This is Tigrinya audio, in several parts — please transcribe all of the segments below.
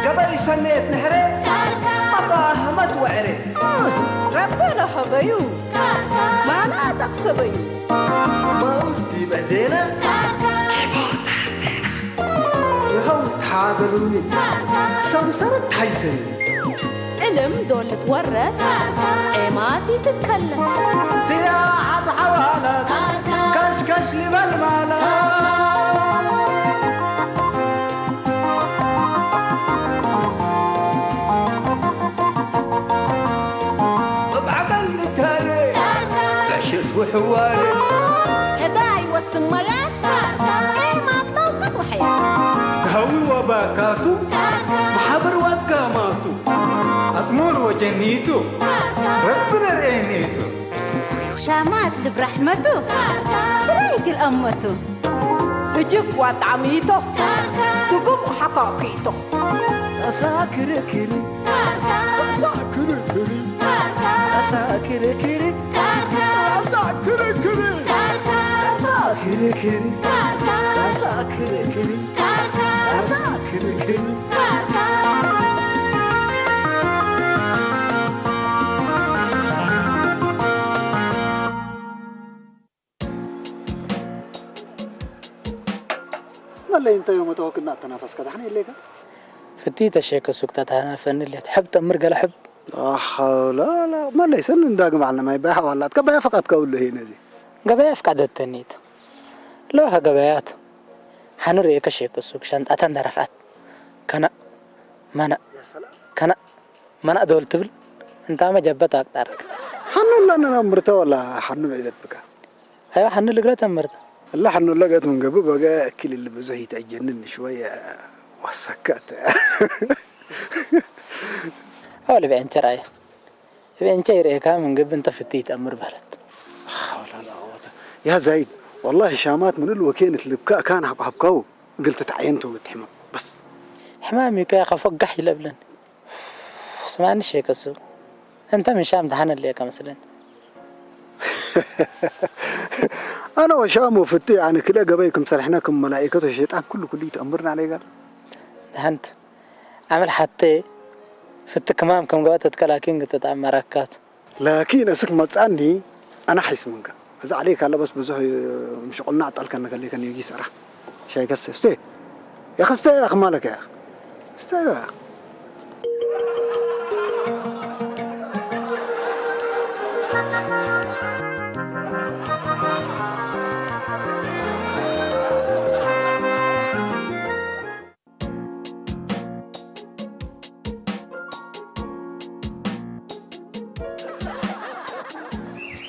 ገበይ ሰነየት ንሕረ ኣባ ሃመት ወዕረ ረበነ ሀበዩ ማና ጠቅሰበዩ ማውዝ ዲበ ዴነ ይኸው ተሓበሉኒ ሰምሰረት ታይሰኒ ዕልም ዶ ልትወረስ ዔማት ይትከለስ። ስያ ሓብ ሓዋላት ከሽከሽ ሊበል ማላት እብ ዓቀን ልታረ በሽት ውሕዋረ እዳ ይወስን መያት ዔማት ለውቅት ወሐያት ሃዊ ወባካቱ መሓብር ዋትጋማቱ ኣጽሙር ወጀኒቱ ረቢ ነርኤኒቱ ሻማት ልብ ራሕመቱ ስራይ ግል ኣመቱ እጅግ ዋጣሚቶ ትጉም ሓካኪቶ ኣሳ ክርክሪ ኣሳ ክርክሪ ኣሳ ክርክሪ ኣሳ ክርክሪ ኣሳ ክርክሪ ኣሳ ክርክሪ ኣሳ ክርክሪ መለይ እንተ ዮም ተወክና ኣተናፈስካ ዳሕና የለይካ ፍቲ ተሸከ ሱክታ ተናፈኒ ሌት ሕብ ጠምር ገለ ሕብ ኣሓ ላላ መለይ ሰን እንዳግም ዓለ ማይ ባይ ሓዋላት ከባያ ፈቃት ከውሉ ሄ ነዚ ገበያ ፍቃደተኒት ለውሃ ገበያት ሓኑ ርእየ ከሸከ ሱክ ሻንጣታ እንዳረፍዓት ከና ማና ከና ማና ዶል ትብል እንታ መጀበት ኣቅጣር ሓኑ ለና ምርተ ወላ ሓኑ በይዘት ብካ ኣይዋ ሓኒ ልግረ ተምርት እላ ሓኑ ለገት ምን ገብእ በገ እክል ል ብዙሕ ይተእጀንን ሽወየ ወሰከት ኣው ልብዐ እንቸራየ ልብዐ እንቸ ይርእየካ ምን ገብእ እንተ ፍቲ ይተእምር በለት ያ ዛይድ ወላሂ ሻማት ምን ል ወኬን ትልብካ ካን ሀብካው እግል ትትዓየን ተውት ሕማም በስ ሕማም እዩ ከያ ከፈጋሕ ይለብለን ስማኒ ሸከሱ እንተ ምን ሻም ተሓነለየ ከመስለን ኣነ ወሻሙ ፍቲ ኣነ ክልኤ ገበይ ክም ሰሪሕና ክም መላኢከት ወሸይጣን ኩሉ ኩሉ ይትኣምርና ለይጋል። ደሓንት ኣመል ሓቴ ፍቲ ክማም ከም ገባ ተትከላኪን ግጥጣም መራካት። ላኪን እስክ መጻኒ ኣነ ሓይስ ምንካ። እዚ ዓለይ ካለ በስ ብዙሕ ምሽቁልና ኣጣልካ ንከለይ ከን ይጊ ሰራ። ሻይ ከስተ እስቴ። ያኸስተ ያኽ ማለከ ያኽ። እስተ ያኽ።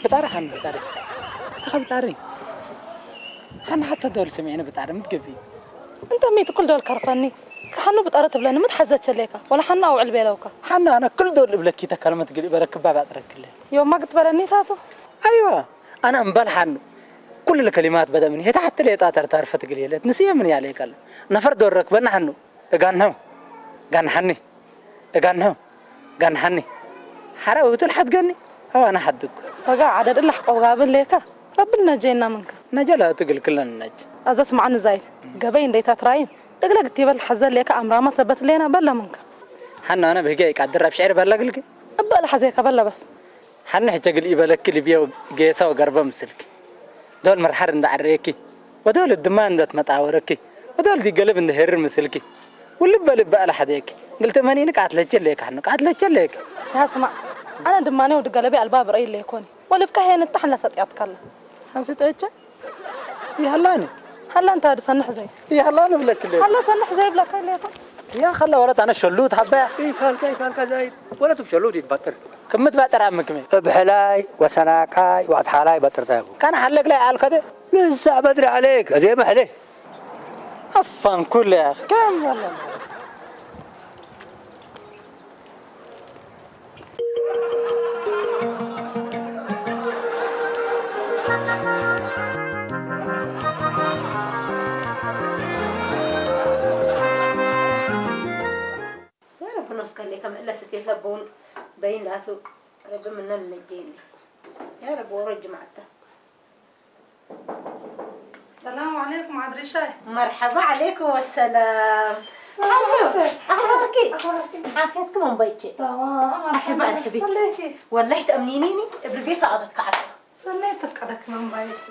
ብጣሪ ሓኒ ብጣሪ ተኸ ብጣሪ ሓኒ ሓቶ ዶል ስምዒኒ ብጣሪ ምትገቢ እንተ ሚት ኩል ዶል ከርፈኒ ክሓኑ ብጣሪ ትብለኒ ምት ሓዘቸለካ ወላ ሓና ኣውዕል ቤለውካ ሓና ኣነ ክል ዶል እብለኪ ተከልመት ግሊ በረክባ ባጥረክለ ዮማ ግትበለኒ ታቱ ኣይዋ ኣነ እምበል ሓኑ ኩሉ ለከሊማት በደምኒ ሄታ ሓቲ ሌጣ ተርታርፈ ትግል የለት ንስየ ምን ያለ ይቀል ነፈር ዶረክ በና ሓኑ እጋንሀው ጋንሓኒ እጋንሀው ጋንሓኒ ሓራ ውትን ሓትገኒ ኣው ኣነ ሓድግ እጋ ዓደድ እላ ሕቆብ ጋብን ሌካ ረብል ነጀይና ምንካ ነጀላ ትግል ክለን ነጅ ኣዘስ መዓኒ ዛይድ ገበይ እንደይታ ትራይም ደግለ ግትበል ሓዘ ሌካ ኣምራማ ሰበት ሌና በላ ምንካ ሓና ኣነ ብህገ ይቃድር ኣብ ሽዕር በላ ግልክ እበል ሓዜካ በላ በስ ሓኒ ሕቸ ግልኢ በለኪ ልብየ ጌሳ ወገርበ ምስልኪ ዶል መርሓር እንዳዓረየኪ ወዶል ድማ እንዳትመጣወረኪ ወዶል ዲገለብ እንደሄርር ምስልኪ ውልብ በልብ ኣለ ሓደየኪ ግልተ መኒኒ ቃትለቸ ለየክ ሓኑ ቃትለቸ ለየክ ያስማ ኣነ ድማኔ ወዲ ገለቢ ኣልባ ብረይ ለይኮኒ ወልብካ ሄን እታ ሓላ ሰጥያትካላ ሓንስጠየቸ ይሃላኒ ሃላ እንታ ድሰንሕ ዘይ ይሃላኒ ብለክ ለየክ ሃላ ሰንሕ ዘይ ብለካ ለይኮን ያ ኸላ ወለት ኣነ ሸሉት ሃበያ ኢፋልካ ኢፋልካ ዛይድ ወለት ሸሉት ይትባጥር ክምት ባጥር ኣብ ምክመ እብሕላይ ወሰናቃይ ወኣድሓላይ በጥርታ ይቡ ካነ ሓለግላይ ኣልከደ ንሳዕ በድሪ ዓለይክ እዜ መሕሌ ኣፋን ኩለ ከም يا رب نوسكا لي كم إلا ستي لبون بين لاتو رب منا نجيني يا رب ورج معتا ሰላም ዓለይኩም ዓድሪሻይ። መርሓባ ዓለይኩም ወሰላም። ሰላም። ኣኽባርኪ? ኣኽባርኪ? ዓፍያትኩም ኣምባይቼ? ተማም። ኣሕባ ኣርሕቢ። ወላሂ ተኣምኒኒኒ እብልቤ ፈቐደት ከዓልኩ። ሰናይ ተፍቀደክ መንባየቲ።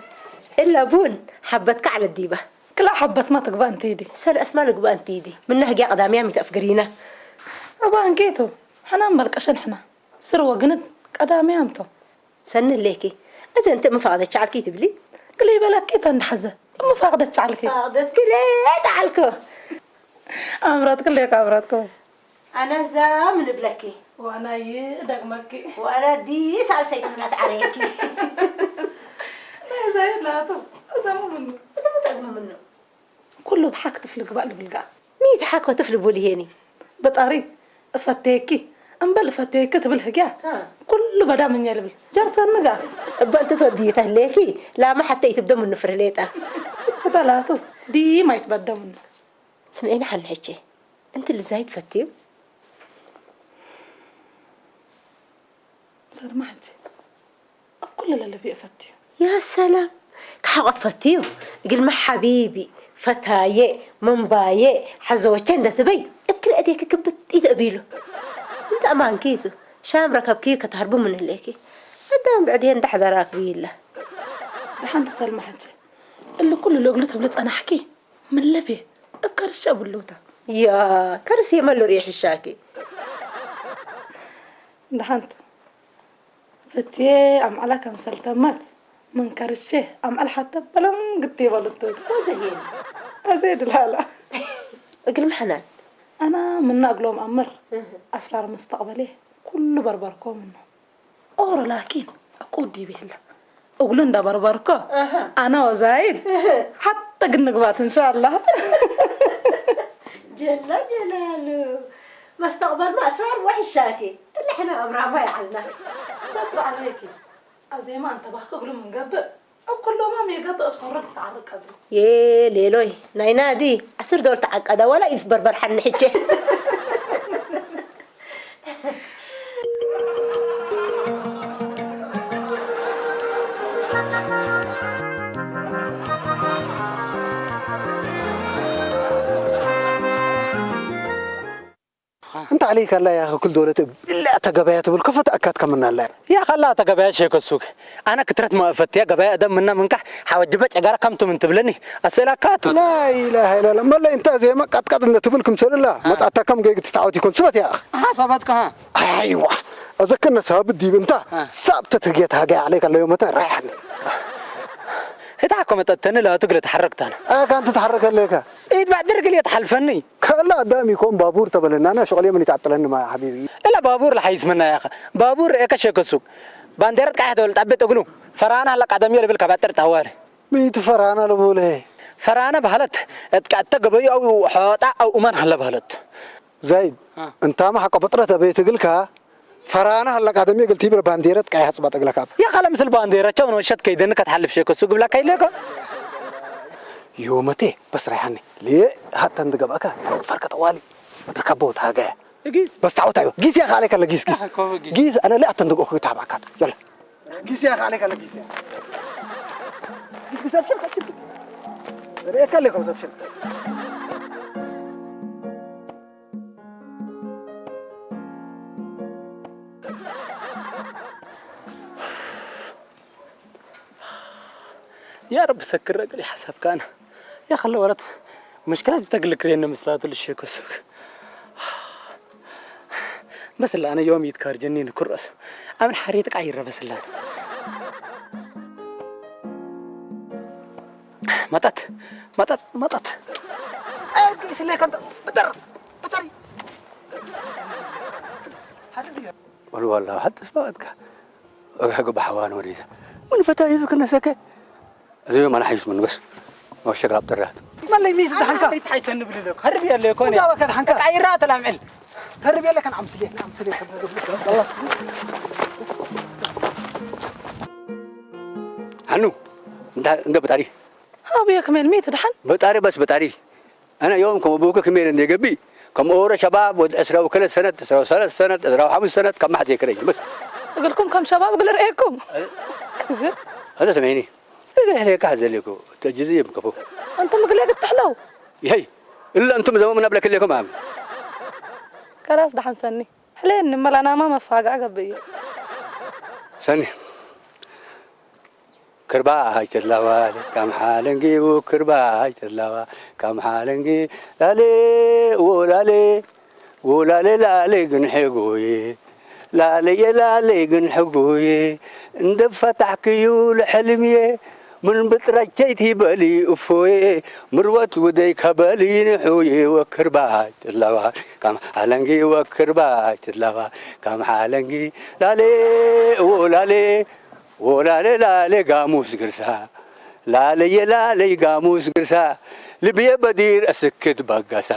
እላ ቡን ሓበትካ ዓለ ዲባ። ክላ ሓበትማ ትግባ እንተይዲ። ሰለ እስማ ልግባ እንተይዲ። ምና ህግያ ቀዳሚያ ሚት ኣፍግሪና። እባ እንኬቱ። ሕና እምበል ቀሸን ሕና። ስር ወግንን ቀዳሚያ ምቶ። ሰኒ ሌኪ። እዚ እንተ ምፋቕደ ቻልኪ ትብሊ። ክለይ በለኪ ተንድሓዘ። ምፋቕደ ቻልኪ። ፋቕደት ክለይ ተዓልኮ። ኣምራት ክለይ ኣምራት ኮስ። ኣነ እዛ ምን እብለኪ። ዋና ይደግመኪ። ዋና ዲ ሳልሰይቲ ምና ተዓረየኪ። ናይ እዛ የላቶ። እዛ ምምኑ። እዛ ምተዝሙ ምኑ። ኩሉ ብሓክ ትፍሊ ግባእ ልብልጋ። ሚት ሓኮ ትፍሊ ቡል ይሄኒ። ብጣሪ እፈተየኪ እምበል እፈተየኪ ትብል ህግያ። እ። ኩሉ በዳምኛ ልብል። ጀርሰንጋ። እባ እንተ ተወድዩ ተህለየኪ ላማ ሓተ ይትብደ ምኑ ፍርህ ሌጣ። ክተላቱ ዲማ ይትበደ ምኑ። ስምዒኒ ሓኒ ሕጂ። እንቲ ልዛይ ትፈትዩ? ሰልማ ሕጂ ኣብ ኩሉ ለለቢ እፈትዩ። ያ ሰላም። ክሓቆ ትፈትዩ? እግልሚ ሓቢቢ ፈታየ መንባየ ሓዘወቸ እንደትበይ እክል እዴኪ ክብት ይትእቢሉ። እንተ ኣማንኪ ይቱ ሻም ረከብኪ ከተህርቡ ምን ህሌኪ። ኣዳም ብዕድየ እንዳሕዘራክቢ ይላ። ደሓንቲ ሰልማ ሕጂ እሉ ኩሉ ልእግሉ ትብሊ ጸናሕኪ። ምን ለቤ እብ ከርሸ ብሉታ። ያ ከርስ የመሉ ርኢሕ ይሻኪ። ደሓንቱ ፍትየ ኣምዓላ ከም ሰልተመት ምን ከርሸ ኣምዓል ሓተ በለም ግቲ በሉቱ። ወዘሄን። ኣዘይ ድላላ። እግል ምሕናን። ኣና ምና እግሎም ኣምር ኣስራር መስተቕበሌ ኩሉ በርበርኮ ምኖ። ኦሮ ላኪን እኮ ዲብ የለ እግሉ እንዳበርበርኮ ኣነ ወዛይድ ሓተ ግንግባት እንሻላ። ጀላ ጀላሉ መስተቕበል ማእስራር ወሕሻኪ እልሕና እምራማ ይዓልና። በጥሩ ዓለይኪ ኣዜማ እንተባህኪ እግሉ ምንገብእ ኣብ ኩሎማ ሜገብ እብ ሰሮ ትተዓርቀሉ። የ ሌሎይ ናይ ናዲ ዓስር ዶል ተዓቀዳ ዋላ ኢልትበርበር ሓኒ ሕቼ። እንተ ዓለይካ ኣላ ያኸ ክል ዶለት እብላ ተገበያ ትብል ከፈት ኣካት ከምና ኣላ። ያኸ ኣላ ተገበያ ሸከሱክ ኣነ ክትረት ማእፈትያ ገበያ እደም ምና ምንካሕ ሓወጅበ ጨጋራ ከምቱ ምን ትብለኒ ኣሰላካቱ። ላኢላሃ ኢላላ መለይ እንተ ዜማ ቃጥቃጥ እንደ ትብል ክምሰልላ መጻታ ከም ገይግ ትታወት ይኮን ስበት ያኸ። ኣሃ ሰበት ከሃ። ኣይዋ እዘከነ ሳብ ዲብ እንታ ሳብ ተትህጌት ሃገያ ዓለይካ ኣለዮ መተ ራይሓኒ። ህታ ኮመጠተኒ لا تقلت حركتنا. ኣካ እንተ ትሓረከ ኣለካ። ኢድ ባዕድር ግል የትሓልፈኒ። ከላ ኣዳም ይኮን ባቡር ተበለናና ሸቕል የመን ይትዓጥለኒ ማያ ሓቢቢ። እላ ባቡር ለሓይስ መና ያኸ ባቡር ኤከ ሸከሱክ ባንዴረት ቃሕ ተበል ጣቤት እግሉ ፈራና ሀላ ቃደም የልብል ከባጥር ታዋሪ። ሚት ፈራና ለቦለ። ፈራና ባህለት እትቃተ ገበዩ ኣው ሖጣ ኣው ኡማን ሀለ ባህለት። ዛይድ እንታማ ሓቆ በጥረት ኣበይ ትግልካ ፈራና ሀላ ቃደም የግል ቲብረ ባንዴረት ቃይ ሀጽባ ጠግለካ። ያኸለ ምስል ባንዴራ ቸው ነው ሸት ከይደን ከትሓልፍ ሸከሱ ግብላ ከይለካ። ዮመቴ በስ ራይሓኒ ሌ ሀተን ድገባካ ፈርከ ጠዋሊ ርከቦ ታገያ። ጊስ በስ ታውታዩ ጊስ ያኸ عليك ጊስ ጊስ ጊስ ኣነ ሌ ሀተን ድገ ታባካቱ يلا. ጊስ ያኸ عليك ጊስ ያ ጊስ ጊስ ኣብሽር ኣብሽር ጊስ ሬካ ለኩም ኣብሽር يا رب سكر رجلي حسب كان يا خلي ورد مشكلة تقلك رين مسلات الشيكوسك بس اللي أنا يوم يتكار جنين كرس أمن حريتك عيرة بس اللي مطت مطت مطت أرجع سليك أنت بدر بدري والله حتى سمعتك أرجع بحوان وريده من فتاة يذكر نسكه እዚ ማና ሓይስ ምኑ በስ ወሸግ ላብ ጥራት መለይ ሚስ ደሓንካ ይትሓይሰኒ ብልለኩ ከርብ የለ ኮነ ዳዋ ከድሓንካ ቃይራ ተላምዕል ከርብ የለ ከን ዓምስሌ ዓምስሌ ሓኑ እንደ በጣሪ ሀብየ ክሜል ሚት ደሓን በጣሪ በስ በጣሪ أنا يوم كم أبوك كمين إني قبي كم أورا شباب ود أسرة وكل سنة أسرة وثلاث سنة أسرة وخمس سنة كم حد يكري بس أقول لكم كم شباب أقول رأيكم هذا سمعيني ተገሕሌካ ዘለኩ ተጅዚ የምከፉ። أنتم قلة تحلو. ይሄይ እለ እንቱም ዘመምና ብለክሌኩም ኣም خلاص دحن سني. حلين ملانا ما مفاقع قبي. ሰኒ ክርባ ኣይትላዋል ካም ሓለንጊ ውክርባ ኣይትላዋ ካም ሓለንጊ ላሌ ወላሌ ወላሌ ላሌ ግን ሕጉዬ ላለየ ላለይ ግን ሕጉዬ እንደፈታሕክዩ ልሕልምዬ ምን ብጥረቸይት ሂበሊ እፎዬ ምርወት ውደይ ከበሊ ንሑዬ ወክርባ ትላዋ ካም ሓለንጊ ወክርባ ትላዋ ካም ሓለንጊ ላሌ ወላሌ ወላሌ ላሌ ጋሙስ ግርሳ ላለየ ላለይ ጋሙስ ግርሳ ልብየ በዲር እስክት በገሳ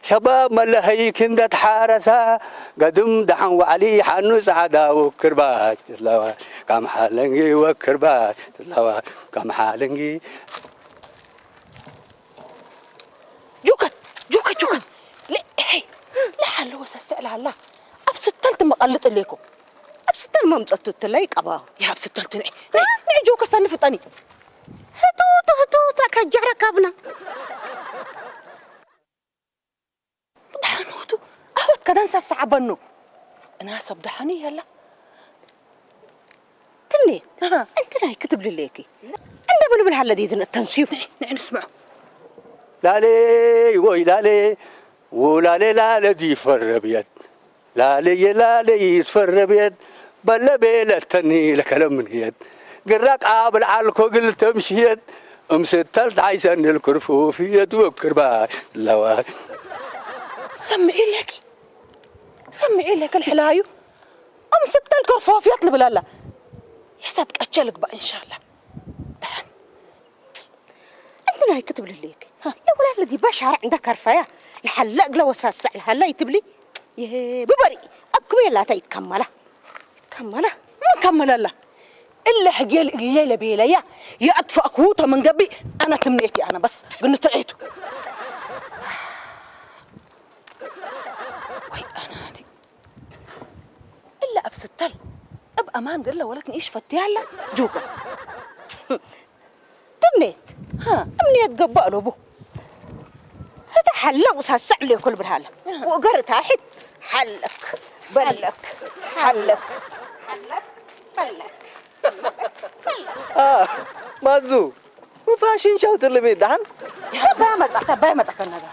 ሸባብ መለሀይ ክንደት ሓረሳ ገድም ደሓን ዋዕሊ ሓኑ ጻዕዳ ወክርባ ትላዋ ካም ሓለንጊ ወክርባ ትላዋ ካም ሓለንጊ ጁከት ጁከት ጁከት ለሐይ ለሓለወ ሰስዕ ላላ ኣብ ስተል ትመቐልጥ ኣለይኮ ኣብ ስተል መምፀቱ ትለይ ቀባ ይሃብ ስተል ትንዒ ንዒ ጁከት ሰኒ ፍጠኒ ህቱቱ ህቱታ ከጃረ ካብና ብሓኖቱ ኣወት ከዳን ሰስዓበኑ እና ሰብ ደሓኑ የላ ትምኒ እንት ናይ ክትብልለየኪ እንደ ብልብል ሃለ ድዩ ዝንእተንስዩ ንዕንስምዖ ላሌ ወይ ላሌ ውላሌ ላለ ዲፈረብየት ላለየ ላለይ ይትፈረብየት በለቤለተኒ ለከለምንየት ግራ ቃብል ዓልኮ ግልተምሽየት እምስተል ታይሰንል ክርፉፍየት ወክርባ ለዋ ሰምዒ ለኪ ሰምዒ ለኪ ልሕላዩ እምስተል ክርፉፍየት ልብላላ ሕሰት ቀቸ ልግባ እንሻላ ደሓን እንት ናይ ክትብልልይ ለወላለ ዲባ ሻርዕ እንዳ ከርፋያ ለሓለ እግለ ወሳስዕ ለሃላ ይትብሊ ይሄ ብበሪ ኣኩቤ ላታ ይትከመላ ከመላ ምን ከመላላ እለ ሕጌ ልእግሌ ለቤለያ የኣጥፋእኩ ተመንገቢ ኣነ ትምኔት ኣነ በስ ግን ትርዒቱ ወይ ኣናቲ እለ ኣብ ስተል እብ ኣማን ገለ ወለት ንኢሽ ፈትያ ኣላ ጁከ ትምኔት እምኔት ገባእ ሎቡ ህተ ሓለ ውሳሰዕ ሌኮል ብርሃለ ወገር ታሒት ሓለክ በለክ ሓለክ ሓለክ በለክ ማዙ ብፋሽን ሻው ትልሚ ዳን ባያ መጻካ ባያ መጻካ ነጋ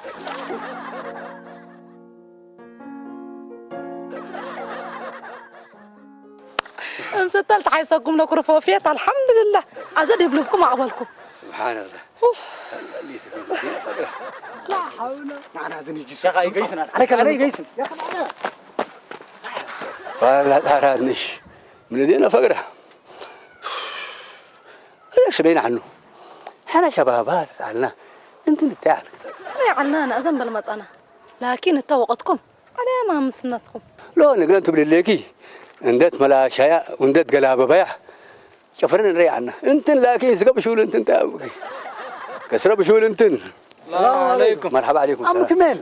እምስተል ተሓይሰኩም ነኩርፎ ፊየት ኣልሓምዱልላህ ኣዘ ድብልብኩም ኣቕበልኩም ስብሓንላህ ጣራንሽ ምንዴና ፈግራ ስበይና ዓኑ ሓና ሸባባት ዓልና እንትን እንታይ ዓል ዓልና ንእዘን በልመጻና ላኪን እታ ወቐትኩም ዓለያ ማምስነትኩም ሎ ንግረን ትብልሌኪ እንደት መላሻያ እንደት ገላበባያ ጨፍረን ንረይ ዓና እንትን ላኪን ስገብ ሽውል እንትን እንታይ ኣብኪ ከስረብ ሽውል እንትን ሰላም ዓለይኩም መርሓባ ዓለይኩም ዓም ክሜል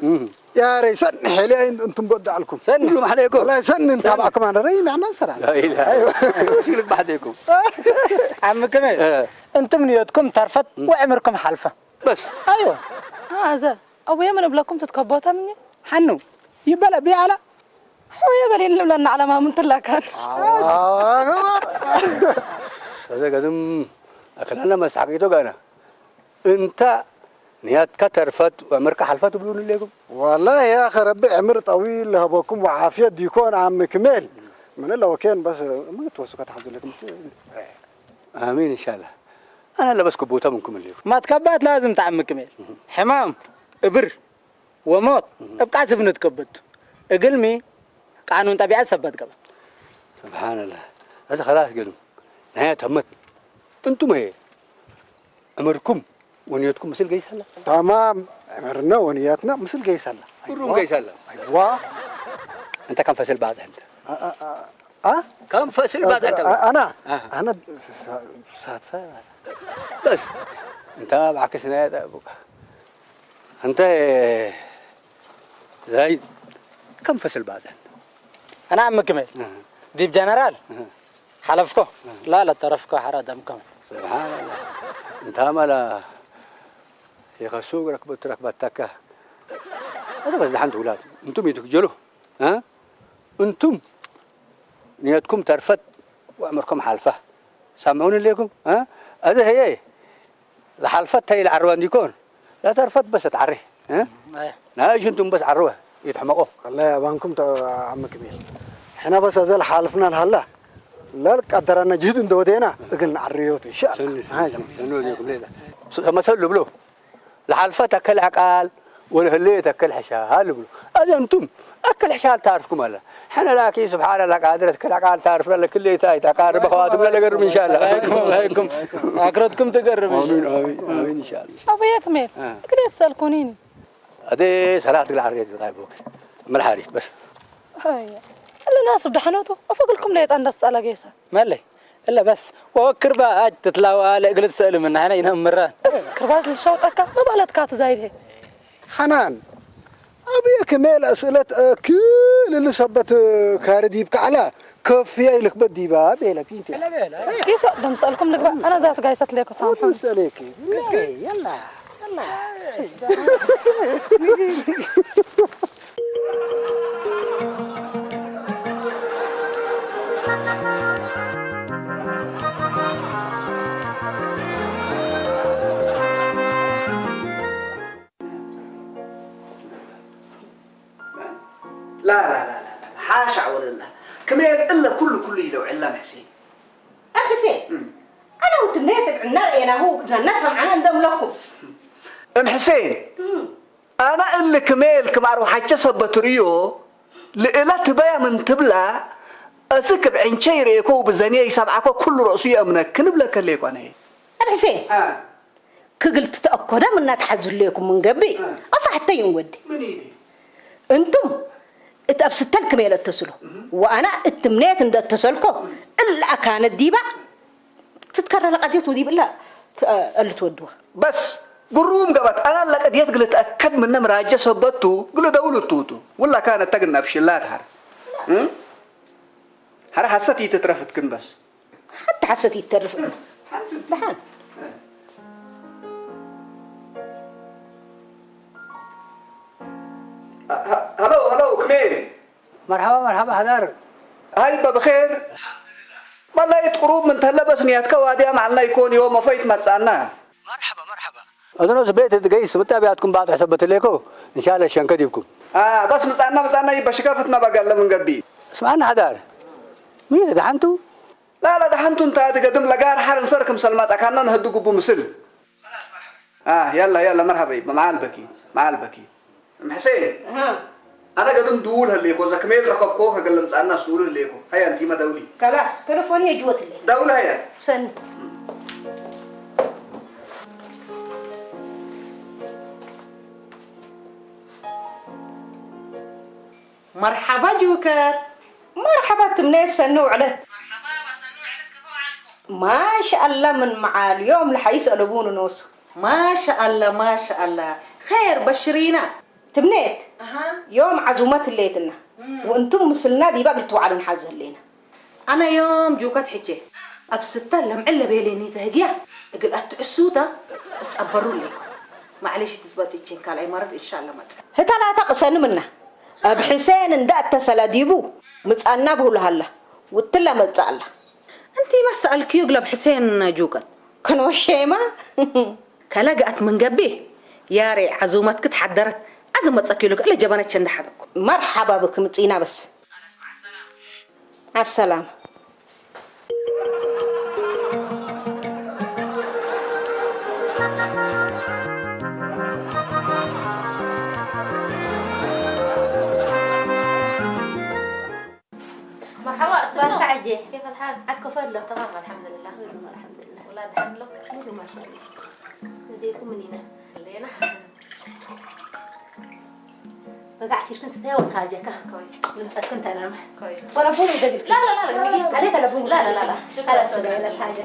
ያረይ ሰኒ ሕልያ እንትን በዳዕልኩም ሰኒ ዓለይኩም ወላሂ ሰኒ እንተ ኣብዓኩም ኣነ ረይ ምዕና ሰራ ሽግር ባሕደይኩም ዓም ክሜል እንትም ንዮትኩም ተርፈት ወዕምርኩም ሓልፈ በስ ኣይወ ኣዘ ኣቡየ ምን እብለኩም ትትከቦታ ምኒ ሓኑ ይበለ ቢያላ ሕውየ በሌን ንብለና ዓለማ ምን ትላካን ሰዘ ገድም ኣከላና መስሓቂቶ ጋና እንታ ንያትካ ተርፈት ወዕምርካ ሓልፈ ትብሉን ኣለይኩም والله يا أخي ربي عمر طويل لهبكم وعافية ديكون عم كميل من لو كان بس ما توسكت حاجة لكم ኣሚን እንሻላ ኣነ ለበስኩ ቦታ ምንኩም ኣለይኩም ማትከባት ላዝም ተዓሚ ክሜል ሕማም እብር ወሞት እብ ቃስብ ንትከበቱ እግልሚ ቃኑን ጠቢዐት ሰበት ገበ ስብሓንላህ እዚ ከላስ ግን ናይ ተመት እንቱም ሀየ ዕምርኩም ወንየትኩም ምስል ገይሳላ تمام عمرنا ونياتنا مثل قيسلا ኩሩም ገይሳላ أيوة እንተ ከም ፈስል ባፅሕ እንተ ها ከም ፈስል ባፅሕ እንተ أنا آه. أنا سات በስ እንተ ብዓክስ ናይ ጠብቃ እንተ ዘይ ከም ፈስል ባፅሕ እንተ ኣና ዓሚ ክሜል ዲብ ጀነራል ሓለፍኮ ላለ ተረፍኮ ሓራ ደምከም ስብሓንላህ እንታ ማላ የኸሱ ረክበቱ ረክባታካ። ኣረ በስ ደሓን ትውላድ። እንቱም ይትክጀሉ። እ? እንቱም ንየትኩም ተርፈት ወዕምርኩም ሓልፋ። ሳምዑኒ ኣለይኩም። እ? ኣዚ ህየ ዝሓልፈት ተይ ልዓርባ እንዲኮን። ላተርፈት በሰ ትዓሪ። እ? ኣየ። ናይ ሽንቱም በስ ዓርወ ይትሕመቆ። والله يا بانكم تا عم كميل. حنا بس أزل حالفنا الهلا. لا القدر أنا جهد إن دودينا. أقلنا عريوت إن شاء الله. ሰኒ። ها يا جماعة. ሰኒ ወዲኩም ሌላ። ስ-፣ መሰሉ ብሎ። ዝሓልፈት ኣከል ዕቃል ወለህለየት ኣከል ሕሻል ብሎ። ኣዚ ኣንቱም ኣከል ሕሻል ታርፍኩም ኣላ። ሕነ ላኪ ስብሓን ኣላ ቃድረት ኣከል ዕቃል ታርፍና ለክልየት ኣይታ ቃርበ ኸዋትም ለገርም ኢንሻላ። ኣይኩም፣ ኣይኩም። ኣክረትኩም ትገርም ኢንሻላ። ኣሚን፣ ኣሚን፣ ኣሚን ኢንሻላ። ኣቡየ ክሜል፣ አ። እግዴት ሰልኩኒኒ። ኣደ ሰላት ግላ ዓርየት ዝጣይ ቦክ። መልሓሪት በስ። ኣያ። እለ ናስብ ደሓኖቱ፣ ኣፈግልኩም ለየጣ እንዳስጻላ ጌሳ። መለይ፣ እለ በስ። ወወክር በኣጅ ትትላዋ ለእግል ትሰእል ምና ሕነ ይነምራ። እስ፣ ክርባዝ ልሻውጠካ፣ መባለትካ ትዛይድ። ሓናን፣ ኣብየ ክሜል ኣስእለት ኣክል እሊ ሰበት ካሪ ዲብ ካዕላ፣ ከፍያ ይልክበት ዲባ ቤለ ፒንቴ። ኪሶ፣ ደምሰልኩም ልግባ፣ ኣነ ዛት ጋይሰት ሌኮ ሳምሑ። ደምሰሌኪ። የላ፣ የላ። لا، لا، لا، لا، لا، حاشا ወለላ። ክመይ እለ ኩሉ ኩሉ ኢለው ዕላም ሕሴን። ኣብ ሕሴን? እም። ኣነ ውትነት ዕና ርኤናሁ፣ ዘና ሰምዓና እንደምለኩም። እም ሕሴን፣ እም። ኣነ እሊ ክመል ክም ኣርባሓቸ ሰበት ርእዮ፣ ልእላ ትበያ ምን ትብላ፣ እስ ክብ ዕንቸ ይርእኮ ብዘንየ ይሰምዓኮ ኩሉ ረእሱ ይእምነክ ንብለከ ለይኮነ። ኣብ ሕሴን? አ። ክግል ትተኣኮዳ ምና ትሓዙ ኣለኩም ምን ገብእ? እ። ኣፋሕተዩን ወዲ። ምን ኢሊ? እንቱም እት ኣብ ስተል ክሜለ እተስሎ። እህ። ወኣና እት እምኔት እንደ እተሰልኮ፣ እላ ኣካነት ዲባ ትትከረ ለቀድየት ወዲብ እላ ት-፣ እል ትወድዋ። በስ ግሩም ገበት ኣና ለቀድየት ግል ተኣከድ ምነ ምራጀ ሰበቱ ግል ደውል እትውቱ። ውላ ካነት ተግና ብሽላ ትሃር። እ? ሃረ ሓሰት ይትትረፍት ግን በስ። ሓንቲ ሓሰት ይተርፍ። ሓንቲ ደሓን። ه-، ه-، هلو، هلو، كميل. مرحبا، مرحبا، حضر. هاي بخير. والله قروب من تلبس نياتك وادي معنا يكون يوم فايت متسانا. مرحبا، مرحبا. أظن بيت قيس متابعتكم بعض حسبت لكم. إن شاء الله شنكديبكم. آه، بس متسانا، متسانا يبقى شكافتنا بقى من قبي. اسمعنا حضر. مين ده حنتو؟ لا، لا، ده حنتو انت هذا قدم لقار حار نصر كم سلمات أكاننا نهدو قبو مسل. آه، يلا، يلا، مرحبا، مع البكي، مع البكي. أم حسين. ها. أنا قدم دول هالليكو، إذا كميل ركبكو، هقلم سألنا سؤال هالليكو. هيا أنت ما دولي. خلاص، تلفوني جوت لي. دولة هيا. سن. مرحبا جوكر. مرحبا تمنيت سنو علت. مرحبا وسنو علت كيف حالكم؟ ما شاء الله من معاليهم لحيس ألبون نوس. ما شاء الله، ما شاء الله. خير بشرينا. تمنيت. أها. يوم عزومة الليتنا. مم. وانتم مثلنا دي بقى توعدون حظ اللينا. ኣነ ዮም ጁከት ሕጄ ኣብ ስተ ለምዕለ ቤሌኒ ተህግያ እግል ኣትዕሱታ ትጸበሩ ኣለይኩም። ማዕሌሽ ትዝበጥ ይቼን ካልኣይ መረት ኢንሻላ መጽ። ህተላታ ቅሰኒ ምና ኣብ ሕሴን እንዳ እተሰላ ዲቡ ምጻና ብሁሉ ሃላ ውትላ መጻ ኣላ። እንቲ መሰኣልክዩ ግለብ ሕሴን ጁከት። ክኖ ሼማ። ከለግኣት ምን ገቢ ያሬ ዓዙመት ክትሓደረት ኣዚ መጸኪሉ ክእለ ጀበነች እንዳሓበኩ። መርሓባ ብክ ምጺና በስ። ዓሰላም። مرحبا، أسماء. كيف الحال؟ عاد كفر له، تمام، الحمد لله. الحمد لله. ولاد عمك؟ كله ما شاء الله. نديكم منينا. خلينا. በጋዕ ሲርክን ስተያ ወታጀካ። كويس. ዝምጸክን ተናመ። كويس. ወላ ቡን ይደግል። لا، لا، لا، لا، نجيس. عليك لا ቡን. لا، لا، لا، لا. شكرا، خلاص شكرا، ولا شكرا. حاجة.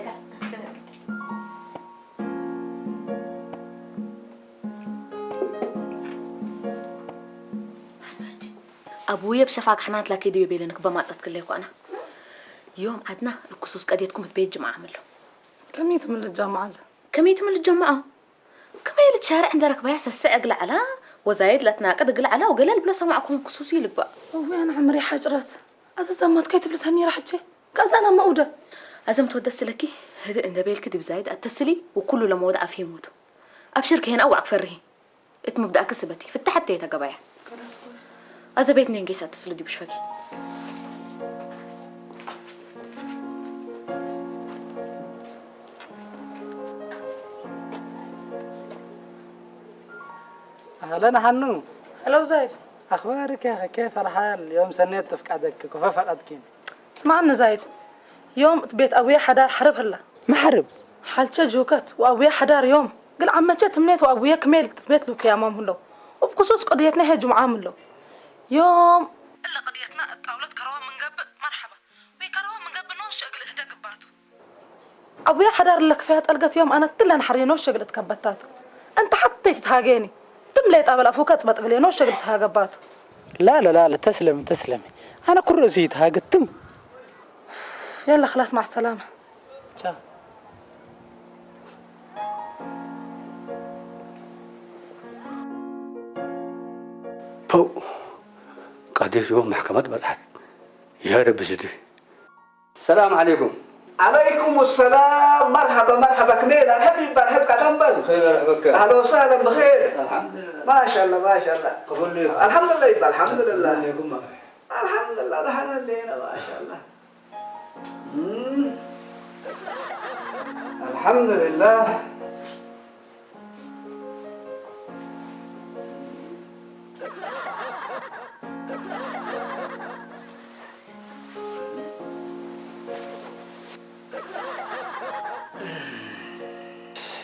ኣቡየ ብሸፋግ ሕናት ላኪ ድቤ ቤለንክ በማጸት ክለይ ኳና። ዮም ዓድና እኩሱስ ቀዴትኩም ትቤት ጅምዓ ዓምሎ። ከመይ ትምልጃ መዓዘ? ከመይ ትምልስ ጀማዓ? ከመይ ኢልት ሻርዕ እንዳ ረክባያ ሰስዕ እግል ዓላ፣ ወዛይድ ለትናቅድ እግል ዓላ፣ ወገለ ልብሎ ሰማዕኩም ክሱስ ይልባእ። እወ፣ ኣነ ዕምሪ ሓጭረት። ኣዚ ዘማት ከይትብልሰኒ ራሕቼ። ከዛና መኡደ። ኣዘም ትወደስ ስለኪ፣ ህድእ እንደ ቤልኪ ዲብ ዛይድ ኣተስሊ፣ ወኩሉ ለመወድዓ ፊህሞቱ። ኣብሽር ከሄን ኣዋዕ ክፈርሂ። እት ምብዳእኪ ስበቲ፣ ፍታሐት ተየተገባያ። ከላስ ቦስ። ኣዘ ቤት ኔንጌስ ኣተስሊ ዲብ ሽፈኪ። أهلًا حنو. هلا وزايد. أخبارك يا أخي؟ كيف الحال؟ يوم سنيت تفقدك، كيف فقدكين؟ ስማዕኒ ዛይድ፣ ዮም እት ቤት ኣቡየ ሓዳር ሓርብ ህላ። መሓርብ? ሓልቸ ጅሁከት ወኣቡየ ሓዳር ዮም፣ ግል ዓመቸ ትምኔት ወኣቡየ ክሜል እት ቤት ልውክያሞም ህለው። እብ ክሱስ ቅድየትና ሄ ጅምዓ ምለው። ዮም እለ ቅድየትና እት ጣውለት ከረዋ ምንገብእ መርሓባ፣ ወይ ከረዋ ምንገብእ ኖሸ እግል እህደ ግባቱ። ኣቡየ ሓዳር እለ ክፈያ ጠልገት ዮም ኣነ ትለን ሓርየ ኖሸ እግል እትከበታቱ። እንተ ሓተይ ትትሃገየኒ። ትም ለይጣበል ኣፉከ ጽበጥ እግል ኖሸ እግል እትሃገባቱ። لا لا لا لا، تسلمي تسلمي. أنا كل رأسي يتهاجتم. يلا خلاص، مع السلامة. ቻው። ፖው፣ ቀዴት ዮም መሕከመት በጽሐት። ያ ረቢ ስዲ። ሰላም ዓለይኩም። ዓለይኩም ሰላም፣ መርሐባ፣ መርሐባ፣ ክሜል፣ ኣርሐብ ይባል፣ ርሐብካ ተንበል። ኸይር ኣርሐበካ። ኣህለን ወሰህለን ብኸይር። ኣልሐምዱሊላህ። ማሻአላህ፣ ማሻአላህ። ክፍሉ ይኹን። ኣልሐምዱሊላህ ይባል፣ ኣልሐምዱሊላህ። ክፍሉ ይኹን። ኣልሐምዱሊላህ፣ ደሓን ኣለና፣ ማሻአላህ። እም። ኣልሐምዱሊላህ።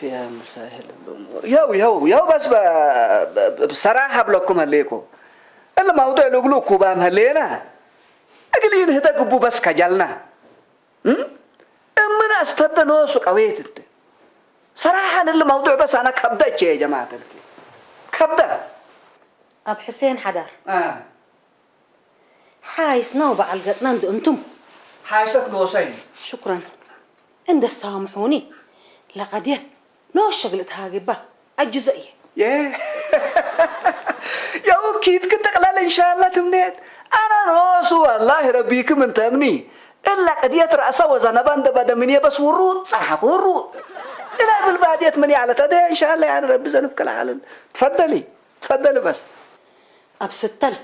يا مسهل الأمور. يو، يو، يو، بس ب-، ب-، بصراحة بلكم هليكو. اللي موضوع لقلو كوبام هلينا. أقلين هدا قبو بس كجلنا. እም? እምነ ኣስተብደ ንወሱ ቀዌት እንተ። ሰራሓ ንል መውዱዕ በስ ኣነ ከብደ እቼ የጀማዓት እልኪ። ከብደ። ኣብ ሕሴን ሓዳር። አ። ሓይስና ወበዓል ገጽና እንደ እንቱም። ሓይሰክ ንወሰይ። ሽኩረን። እንደ ሳምሑኒ። ለቀድየት ኖ ሸግል እትሃግባ ኣጅዘ እየ። የ-፣ ያው ኪድ ክጥቅለል እንሻላ ትምኔት። ኣነ ኖሱ ወላሂ ረቢክም እንተምኒ። እላ ቅድየት ረእሳ ወዘነባ እንደ በደ ምን የበስ ውሩ ጸሓፍ ውሩ። እላ ብልባድየት ምን ያለ ተደ እንሻላ ያን ረቢ ዘንብ ከለዓልን። ትፈደሊ፣ ትፈደሊ በስ። ኣብ ስተል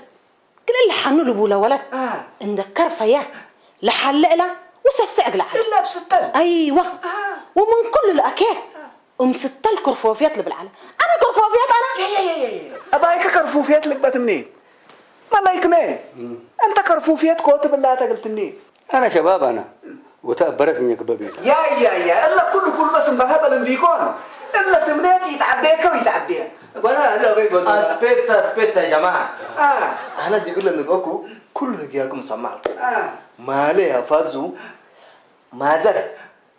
ግን እለ ሓኑ ልቡለ ወለት አ። እንደ ከርፈያ ለሓለ እላ ወሰስዕ እግለ ዓለ። እለ ኣብ ስተል። ኣይዋ። አ። ወምን ኩሉ ለኣኬ አ። እም ስተል ከርፎፍያት ልብል ዓለ። ኣነ ከርፎፍያት ኣነ። የ፣ የ፣ የ፣ የ፣ የ። ኣባይከ ከርፉፍያት ልግበት እምኒ። መላይክመ። እም። እንተ ከርፉፍያት ኮ ትብላ ተግልትኒ። أنا شباب أنا، وتأبرت من كبابي. يا، يا، يا، إلا كل، كل بس مبهبل بيكون. إلا تمنيت يتعبيك ويتعبيها. وأنا إلا بيقول. أسبت، أسبت يا جماعة. آه. أنا دي كل نقولكو، كل هجياكم سمعت. آه. ما عليه يا فازو، ما زال.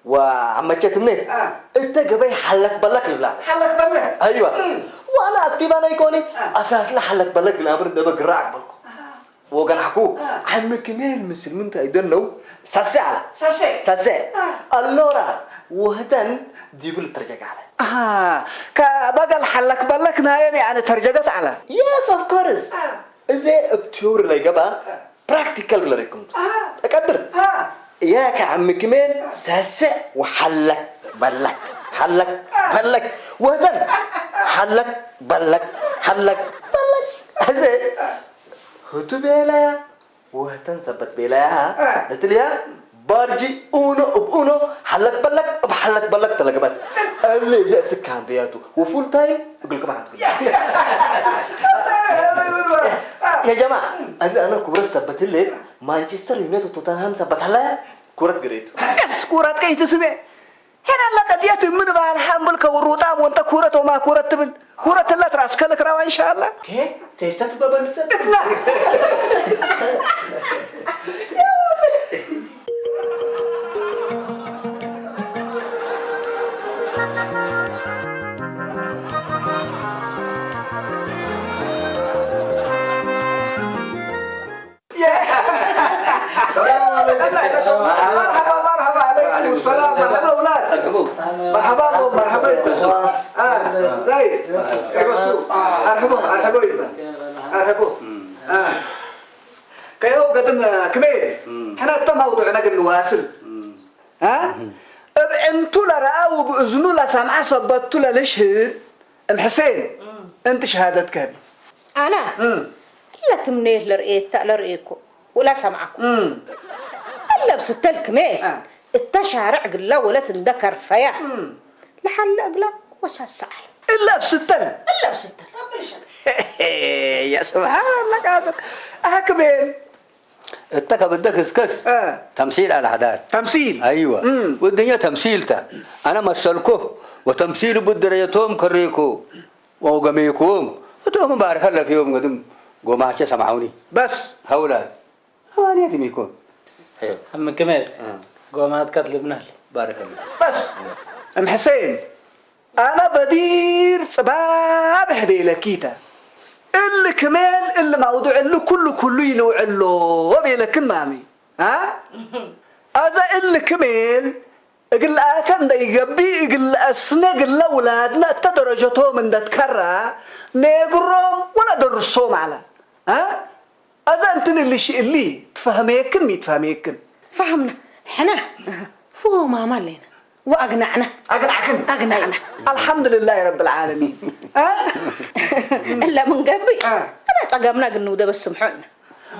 وعمتشة تمنيت. آه. إنت جبي حلك بلك لبلاد. حلك بلك. أيوة. مم. وأنا أكتب أنا يكوني، آه. أساس لحلك بلك لأمر دبك راعك بلكو. آه. ወገናሕኩ፣ አ። ዓሚ ክሜል ምስል ምንታይ ደነው? ሳሴ ኣላ። ሳሴ? ሳሴ። አ። ኣልኖራ፣ ወህደን ዲጉል ተርጀጋ ኣላ። ኣሃ፣ ከበገል ሓለክ በለክ ናየን ያነ ተርጀገት ኣላ። Yes, of course. አ። እዜ እብ ቲዮሪ ላይ ገባ፣ አ። ፕራክቲካል ግለሬኩም። አ። ተቀድር። አ። ያከ ዓሚ ክሜል ሳሴ ወሓለክ በለክ፣ ሓለክ አ። በለክ፣ ወህደን ሓለክ በለክ፣ ሓለክ በለክ። እዜ ህቱ ቤላያ፣ ወህተን ሰበት ቤላያ፣ አ። ነትልያ፣ ባርጂ ኡኖ እብ ኡኖ፣ ሓለክ በለክ እብ ሓለክ በለክ ተለግበት። እሊ እዚ እስካን ብያቱ፣ ወፉል ታይም እግልኩም ሓትኩ። ያ ጀማ፣ እዚ ኣነ ኩብረት ሰበት ህሌ፣ ማንቸስተር ዩናይትድ ቶተንሃም ሰበት ሃላያ፣ ኩረት ግሬቱ። እስ ኩረት ከይትስሜ፣ ሄና ለቀድየት ምን በሃል ሓምብል ከውሩጣም ወንተ ኩረት ወማ ኩረት ትብል። ኩረት ትላት ራስ ከልክ ራዋ እንሻላ። ኬ? ቴስተ ትበበልሰ? እትና። ሰላም ዓለይኩም። መርሐባ፣ መርሐባ፣ ዓለይኩም ሰላም። መርሐባ፣ ኣውላድ። መርሐባ። መርሐባ፣ መርሐባ። ኣርሕቦ ኣርሕቦ ይባ ኣርሕቦ ከየው ገድም ክመይ ሕና እተማውዱዕና ግን ንዋስል እብዕንቱ ለረኣው ብእዝኑ ለሰምዐ ሰበቱ ለልሽህድ እምሕሴን እንቲ ሸሃደት ከህብ ኣና እላ ትምነየት ለርእየታ ለርእየኮ ወላ ሰምዓኮ እላ ብስተልክሜ እታ ሻርዕ ግላ ወለት እንደ ከርፈያ ለሓለ እግላ ወሳሰዓል እላ ብስተል እላ ብስተል يا سبحان الله قادر أحكمين እተ ከብደ ክስከስ ተምሲል ኣልሓዳር ተምሲል ኣይወ ወድኛ ተምሲልተ ኣነ መሰልኮ ወተምሲሉ ብድረየቶም ከሬኮ ወገሜኮም እቶም ባርከ ለፊዮም ግድም ጎማቸ ሰማዑኒ በስ ሀውላል ኣማንየት ሚኮን ምክመል ጎማት ቀትልብናል ባረከ በስ እም ሕሴን ኣነ በዲር ጽባብሕ ቤለኪተ እሊ ክሜል እሊ ማውዱዕ እሊ ኩሉ ኩሉ ይልውዕሎ ቤለክን ማሚ አ ኣዘ እሊ ክሜል እግል ኣከ እንደይገቢ እግል ኣስነ ግለ ውላድና እተ ደረጀቶም እንደትከራ ኔግሮም ወላ ደርሶም ኣለ አ ኣዛ እንትን እሊ ሽእሊ ትፈህመየክን ሚትፈህመየክን ፈህምና ሕና ፍሁማማ ኣለና ወኣግናዕና ኣግናዕክን ኣግናዕና ኣልሓምዱልላህ ረብ ልዓለሚን እላ ምን ገብይ ኣና ጸገምና ግን ንውደበ ስምሖና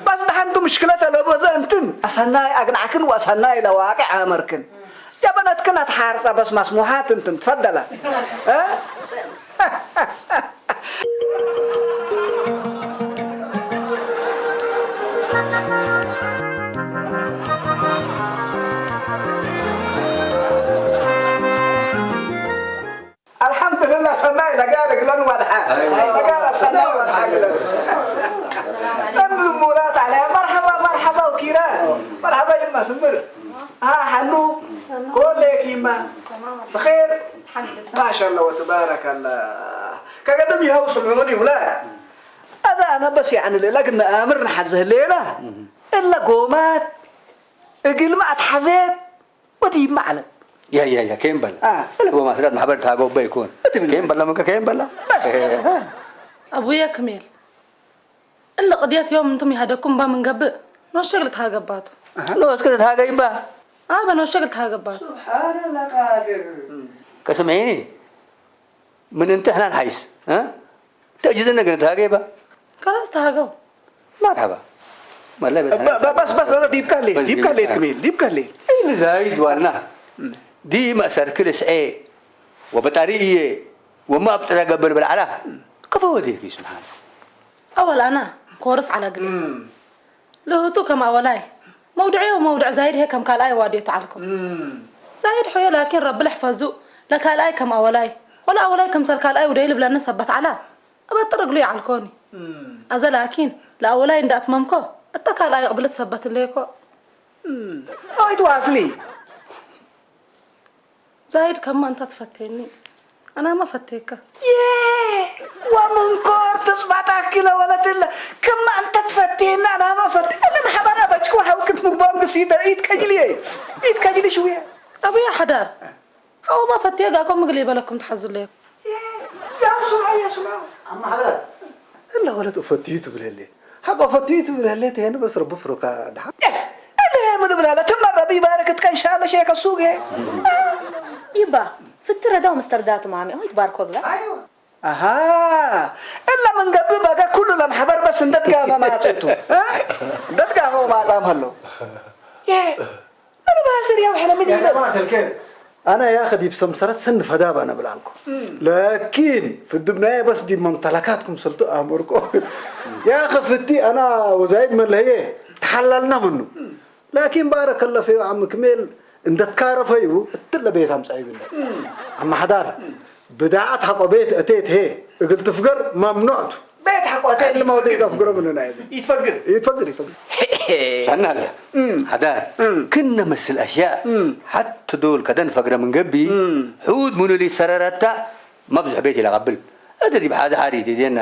በስ ደሓንቱ ምሽክለተ ለበዘ እንትን ኣሰናይ ኣግናዕክን ወኣሰናይ ለዋቂ ዓመርክን ጀበነትክን ኣትሓርጸ በስ ማስሙሓት እንትን ትፈደላ الحمد لله ሰናይ ለጋር እግለን ዋድሓ ለጋር ሰናይ ዋድሓ እግለን እምር ሙላት عليها مرحبا مرحبا وكيران مرحبا يما سمر ها حنو كل يما بخير ما شاء الله وتبارك الله كقدم يهو سمعوني ولا هذا انا بس يعني لك نامر نحزه الليله እለ ጎማት እግል ማዕት ሓዘት ወዲ ይመዓለ ያያያ ከየም በላ እለ ጎማት ዳት ማሕበር ተሃገው በ ይኮን ከየም በላ መገ ከየም በላ ኣቡየ ክሜል እለ ቅድየት ዮም እንቱም ይሃደኩም ባ ምንገብእ ኖሸግ ልትሃገባቱ ኖስክ ልትሃገይ ባ ኣበ ኖሸግ ልትሃገባቱ ከስምዒኒ ምን እንተ ሕናን ሓይስ ተእጅዘነ ግን ተሃገይባ ከላስ ተሃገው መርሐባ መለ በስ በስ ዲብካ ሌል ዲብካ ሌል ክሜል ዲብካ ሌል እይ ንዛይድ ዋና ዲ መእሰርክ ልስዔ ወበጣሪ እየ ወማ ኣብጥረ ገብር ብልዓላ ከፈ ወዴኪ ስብሓን ኣወል ኣና ኮርስ ዓላ ግደ ለህቱ ከም ኣወላይ መውድዕዮ መውድዕ ዛይድ ሄ ከም ካልኣይ ዋድዮ ተዓልኮ ዛይድ ሖዮ ላኪን ረቢ ልሕፈዙ ለካልኣይ ከም ኣወላይ ወላ ኣወላይ ከምሰል ካልኣይ ውደይ ልብለኒ ሰበት ዓላ እበጥር እግሉ ይዓልኮኒ ኣዘ ላኪን ለኣወላይ እንዳእትመምኮ እተ ካልኣይ ቅብልት ሰበት እሌኮ ኣይትዋስሊ ዛይድ ከማ እንታ ትፈቴኒ ኣናማ ፈቴካ የ ወምንኮር ትጽባጣኪ ለወለትለ ከማ እንተ ትፈቴኒ ኣናማ ፈቴ እለ ማሕበራ በጭኩ ሓውክት ምግባም ግሲ ኢት ከጅልየ ኢት ከጅሊ ሽውየ ኣቡያ ሓዳር ሓወማ ፈቴ ጋኮ ምግል ይበለኩም ትሓዙለዮ ያው ስምዐ የስምዐ ኣማሓዳር እለ ወለት እፈትዩ ትብል ህሌት ሓቆ ፈትዩ ትብል ህሌት ይሄን በስ ረቡ ፍሮካ ድሓ የስ እለ ምልብላለ ትመረብ ይባረክ ትቀንሻለ ሸከ ሱግ ይባ ፍትረዳው መስተርዳቱ ማሚ ሆይ ትባርኮ ግላ ኣሃ እላ ምን ገብእ በገ ኩሉ ለማሕበር በስ እንደትጋመ ማጽእቱ እንደትጋመ ማጻም ሀሎ እኔ ባስር ያው ሕነ ምን ይለው أنا يا أخي ديب سمسرت سن فداب أنا بالعلكم لكن في الدبناية بس ديب ممتلكاتكم سلطة أمركم يا أخي فتي أنا وزايد من لهي تحللنا منه ላኪን ባረከለ ፈዩ ዓሚ ክሜል እንደትካረፈዩ እትለ ቤት ኣምጻዩ ግለ ኣማሕዳር ብዳዓት ሃቆ ቤት እቴት ሄ እግል ትፍገር ማምኖዕቱ ቤት ሓቆ እቴት ልመውደይ ተፍግሮ ምንና ይብል ይትፈግር ይትፈግር ይፈግር ሰናለ ሓዳር ክነ መስል ኣሽያ ሓት ዶል ከደን ፈግረ ምን ገቢ ሕውድ ምኑል ይሰረረታ መብዝሕ ቤት ኢላ ቀብል እድሪ ብሓዚ ሓሪ ቴዜና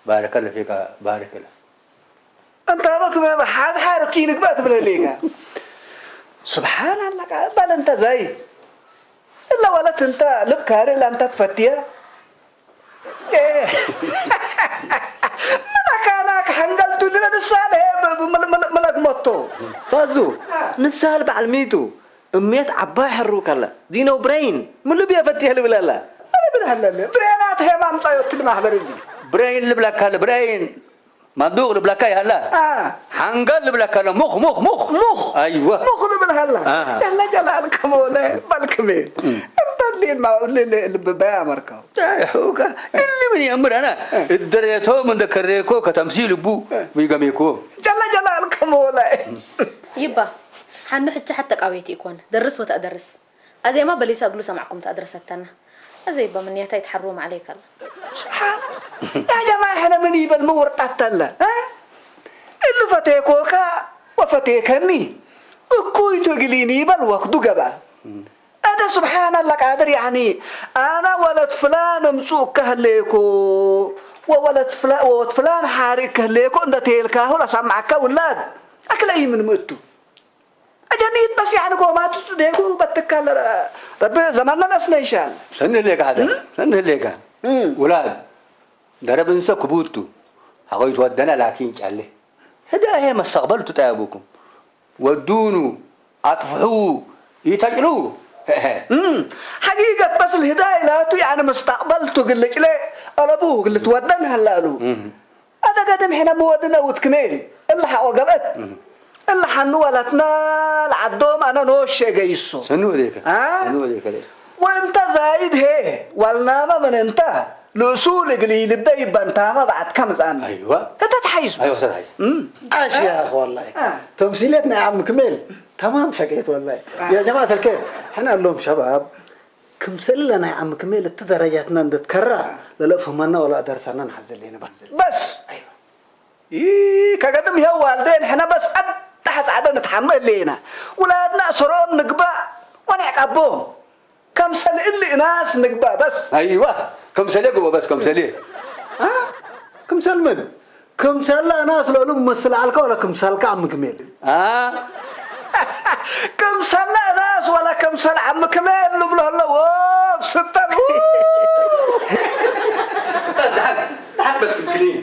ባረከለ ፌካ ባረከለ أنت أبوك ما حد حارب تينك بات بلا ليك سبحان الله قال بل أنت زي إلا ولا تنت لبكاري لا أنت تفتيا إيه መላካና ክሓንገልቱ ዝለ ንሳለ መለግመቶ። ፋዙ፣ ንሳል በዓል ሚቱ እሜት ዓባይ ሕሩ ካለ ዲኖ ብሬን ምሉብ የፈትሕ ልብለላ። ኣነ ብለሃለለ ብሬናት ሄማም ጻዮት ልማህበር እዚ። ብሬን ልብለካ ለብሬን ማዱቕ ልብለካ ይሃላ። ሓንጋል ልብለካ ለ ሙኽ ሙኽ ሙኽ። ሙኽ። ኣይዋ። ሙኽ ልብል ሃላ። ጀለ ጀላል ከመ ወለ በልክሜ። እንተሊል ማውልል ልብበያ መርከው። እሊ ምን የምር ኣና እደሬቶም እንደ ከሬኮ ከተምሲ ልቡ ይገሜኮ። ጀለ ጀላል ከመ ወለ። ይባ ሓኑ ሕጂ ሓተ ቃቤቲ ይኮን ደርስ ወተእደርስ ኣዜማ በሊሳ እግሉ ሰማዕኩም ተእድረሰተና። ኣዘይባ ምንያታ ይትሓርዎም ዓለይካ ኣላ። ስብሓን ያ ጀማ ሕነ ምን ይበል ምውርጣት ተለ እሉ ፈቴኮካ ወፈቴከኒ እኩይ ትግሊኒ ይበል ወክዱ ገባ። ኣደ ስብሓን ኣላ ቃድር ያኒ ኣና ወለት ፍላን እምፁ ከህሌኮ ወወለት ፍላን ሓሪቅ ከህሌኮ እንደ ቴልካሁ ለሰማዕካ ውላድ ኣክለይ ምን ምእቱ። أجنيت بس يعني قومات ديكو بتكال ربي زماننا نسنا إن شاء الله. سنه ليك هذا. سنه ليك. ولاد درب انسى كبوتو. هاوي تودنا لكن شالله. هدا هي مستقبل تتابوكم. ودونو أطفحو يتجلو. حقيقة بس الهداية لا تو يعني مستقبل تقول لك ليه ألبوه قلت ودنا هلالو. أنا قدم حين مودنا وتكميل إلا حق وقبت. إلا حنو ولتنا العدوم أنا نوش جيسو. سنو ذيك. ها؟ سنو ذيك ليه؟ وانت زايد هي والنامة من انت لأصول قلي لبي بنتامة بعد كم زان. أيوة. تتحيز. أيوة تتحيز. أشياء والله. تمثيلتنا يا عم كميل تمام شقيت والله. يا جماعة الكيف احنا اللوم شباب. ክምሰል ለናይ ዓሚ ክሜል እቲ ደረጃትና እንድትከራ ለለእፈማና ወላ ደርሳና ንሓዘለና። በስ ከገድም ይኸው ዋልደን ሕነ በስ ኣዳሕ ጻዕደ ንትሓምእ እሌና ውላድና እሰሮም ንግባእ ወንዕቃቦም ከምሰል እሊ እናስ ንግባእ በስ ኣይዋ ከምሰሌ ግቦ በስ ከምሰሌ ክምሰል ምን ክምሰላ እናስ ለሉ መስል ዓልካ ወላ ክምሰልካ ዓሚ ክሜል ከምሰላ እናስ ወላ ከምሰል ዓሚ ክሜል ንብሎ ኣለዎ ስጠል ደሓን በስ ክምክልኒ